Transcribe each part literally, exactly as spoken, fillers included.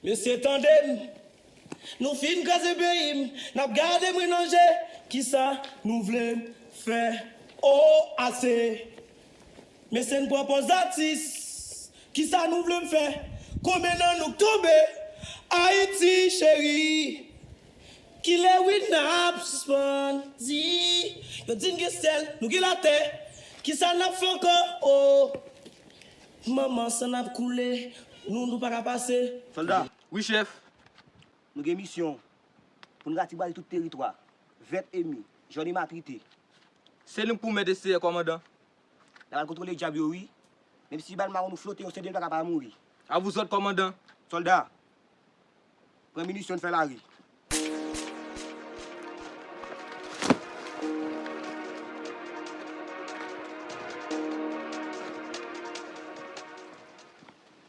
Mesye, tande m. Nou fin kraze peyi m, n ap gade mwen nan je. Kisa nou vle m fè? O, ase. Mesye, n pran pòz atis. Kisa nou vle m fè? Konbyen nan nou k tonbe? Ayiti cheri. Kilè wi n ap sispann di? Yo di n gen syèl, nou gen latè. Kisa n ap fè ankò? O, manman, san ap koule, nou, nou pa ka pase. Sòlda. Wi, chèf. Nou gen misyon pou n ratibwaze tout teritwa, vèt enmi, jòn imatrite. Se nou k pou mèt eseye, kòmandan. N a pral kontwole dyab yo, wi. Menm si bal mawon nou flote, yon sèl de nou pa ka pa mouri. A vous ordres, kòmandan. Sòlda, pran minisyon, n fè lari.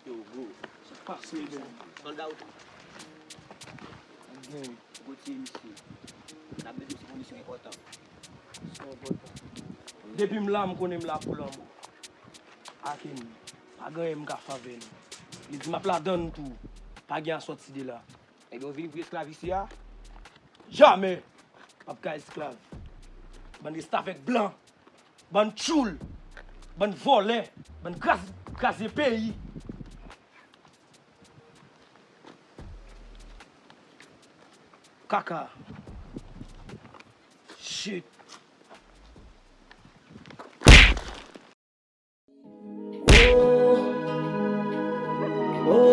Yo, bro. Sa k pase, men? Sòlda ou tou. Ap genyen. Ou kontinye misye. N ap bezwen se kondisyon enpòtan. Misyon enpòtan. Depi m la, m konnen m la pou lanmò. Ake m. Pa gen anyen m ka fè avè nou. Li di m ap ladan n tou. Pa gen asòti de la. Ebyen, ou vini pou esklav isi a? Jamè! M ap ka esklav. Bann restavèk blan. Bann tchoul. Bann vòlè. Bann kraz, kraze peyi. Kaka. Shit. Oh,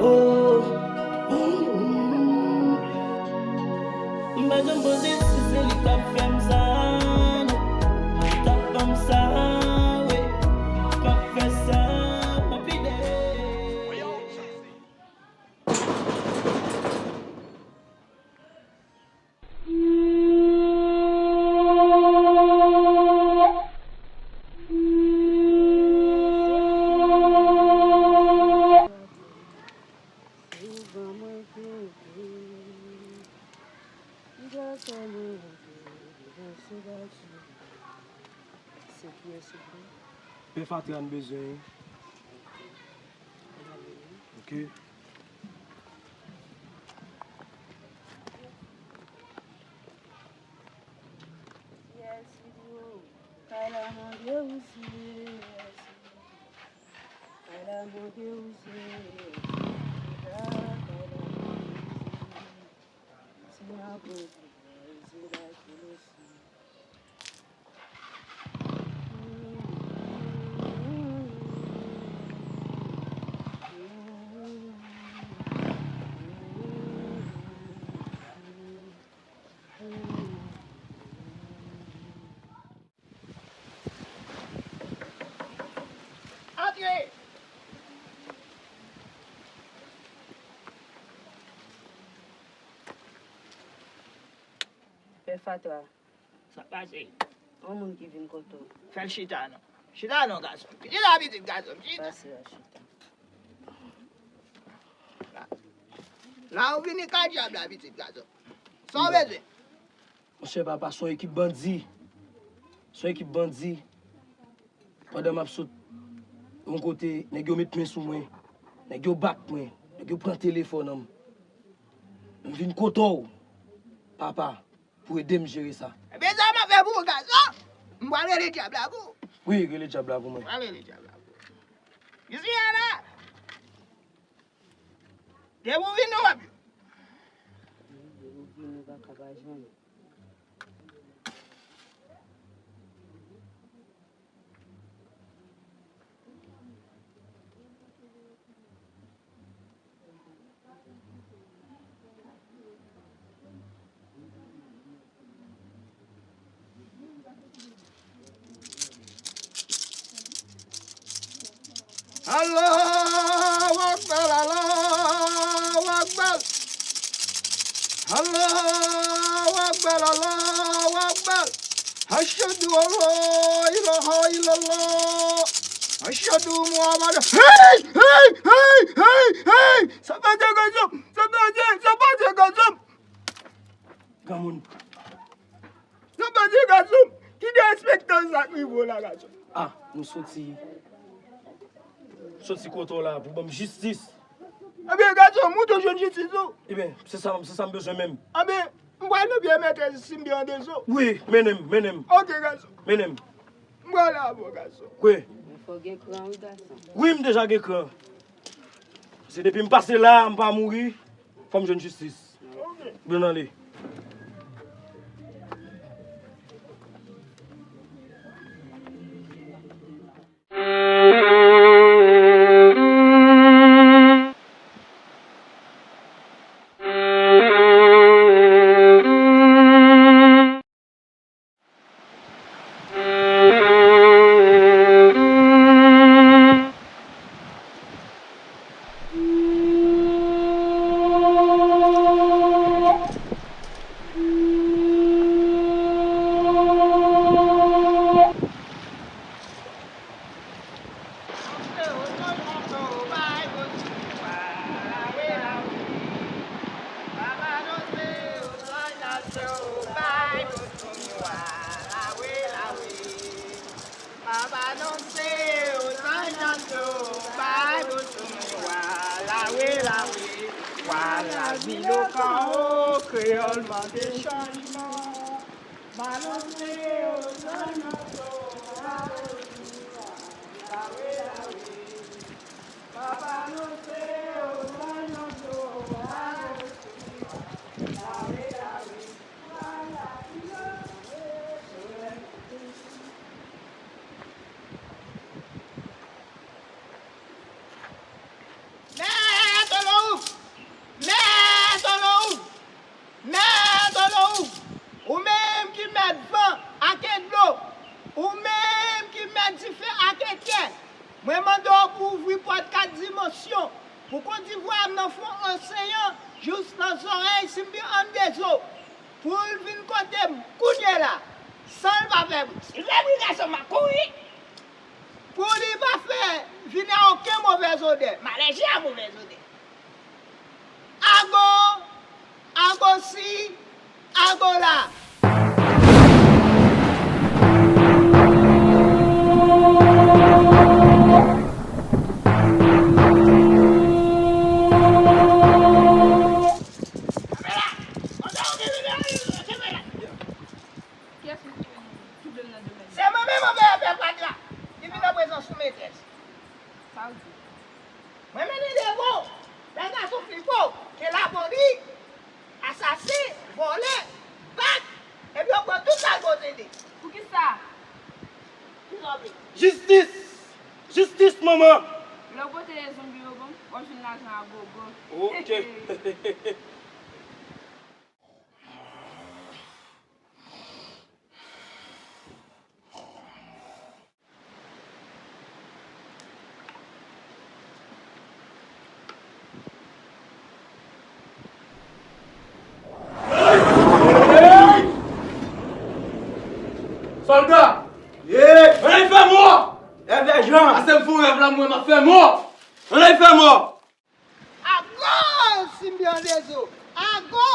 oh, oh. M pa janm panse si se li k t ap fè m sa, non. Li t ap ban m sa, wi. M p ap fè sa, m ap pide. Pè Fatra n bezwen. Ok. Yes, video. Kay la mande ou se, yes. Kay la mande ou se, yes. Kay la mande ou se, yes. Si n ap rete, se la ki lesi. Antre! Pè Fatra. Sa k pase? Yon moun ki vin kote w. Fè l chita non. Chita non, gason. Chita, pitit gason, chita. Pase a chita. La, la ou vini kay dyab la, pitit gason. Sa w bezwen? Monchè papa, se yon ekip bandi. Se yon ekip bandi. Pandan m ap sot yon kote, nèg yo met men sou mwen. Nèg yo bat mwen. Nèg yo pran telefòn an m. M vin kote w, papa, pou ede m jere sa. Ebyen, sa m ap fè pou ou, gason? M pral rele dyab la pou ou. Wi, rele dyab la pou mwen. M pral rele dyab la pou ou. Isi a la. Depi w vini, w ap jwenn. Depi w vini, w pa ka pa jwenn. Allahu Akbar, Allahu Akbar. Allahu Akbar, Allahu Akbar. Ashhadu an la ilaha illallah. Ashhadu Muhammad. Hey, hey, hey, hey, hey. Sa pa de gazon. Sa pa de, sa pa de gazon. Granmoun. Sa pa de gazon. Ki derespektan sa k rive w la, gazon? Ah, nou soti. Soti kote w la pou ban m jistis. Ebyen, gason, monte w jwenn jistis ou. Ebyen, se sa, se sa m bezwen menm. Ebyen, m pral nan pye mèt Simbi an dezo. Wi, mennen m, mennen m. Ok, gason. Mennen m. M pral avè w, gason. Kwe? Men fò w gen kran, wi, gason. Wi, m deja gen kran. Se depi m pase la, m pa mouri, fò m jwenn jistis. Ok. Bon, ale. Mèt Olonwou! Mèt Olonwou! Mèt Olonwou! Ou menm ki mèt van ak dlo, ou menm ki mèt dife ak etè, mwen mande w pou ouvri pòt kat dimansyon, pou kondui vwa m nan fon oseyan, jous nan zòrèy Simbi an dezo, pou l vin kote m kounye a la, san l pa fè bri. Lè bri gason m ap kouri. Pou li pa fè vin a okenn movèz odè. M alèji a movèz odè. Ago, ago si, ago la. Kiyès ki touble m nan domèn? Se mwen menm anvèyè pè Patra ki vin an prezans ou, metrès. Sa w di? Mwen mennen devan w, lè gason flipo, ke labandi, asasen, vòlè, bak, epi yo pran tout sa l posede. Poukisa? Ki sa w vle? Jistis! Jistis, manman! Lè w pote zanmi yo ban m, w ap jwenn lajan a gogo. Ok. Sòlda! Ye! Ann al fè mò! Èvè Jan! Ase m fè yon rèv la, mwen, m ap fè mò! Ann al fè mò! Ago! Simbi an dezo! Ago!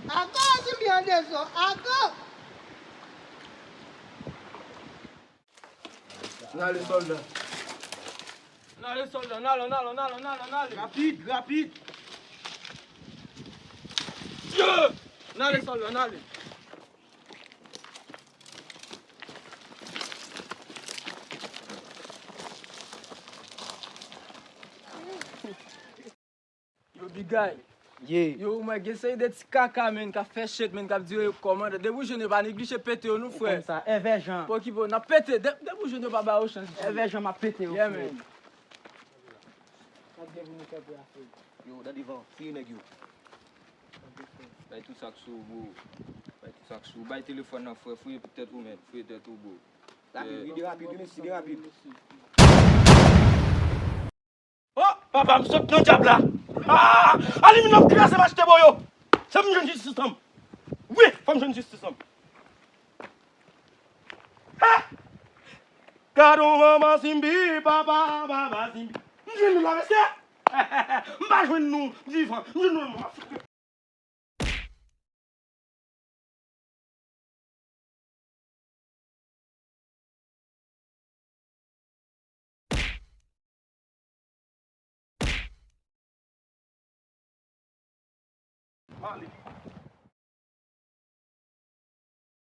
Ago! Simbi an dezo! Ago! N ale, sòlda. N ale, sòlda. N ale, n ale, n ale, n ale, n ale. Rapid, rapid. N ale, sòlda, n ale. Yo, Bigay. Ye. Yo, mwen gen seri de ti kaka, menn, k ap fè shit, menn, k ap dire yo kòmandan. Depi w jwenn yo, pa neglije pete yo, non, frè. Ou konn sa, Èvè Jan. Pa okipe yo, n ap pete. De-, depi w jwenn yo, pa ba yo chans. Èvè Jan, m ap pete yo, frè. Yeah, menn. N ap gen pou nou fè pou afè. Yo, nan devan, fouye nèg yo. Bay tout sa k sou ou, bro. Bay tout sa k sou ou. Bay telefòn nan, frè. Fouye tèt ou, menn. Fouye tèt ou, bro. Rapid, wi, de rapid, wi, mesye, de rapid. Oh, papa, m sot nan dyab la. Ah, alimyòm kraze m achte bò yo. Se pou m jwenn jistis lan. Wi, fò m jwenn jistis lan. Ha! Gad on manman Simbi, papa, papa Simbi. M jwenn nou la, mesye. M pa jwenn nou vivan. M jwenn nou mò. Pale.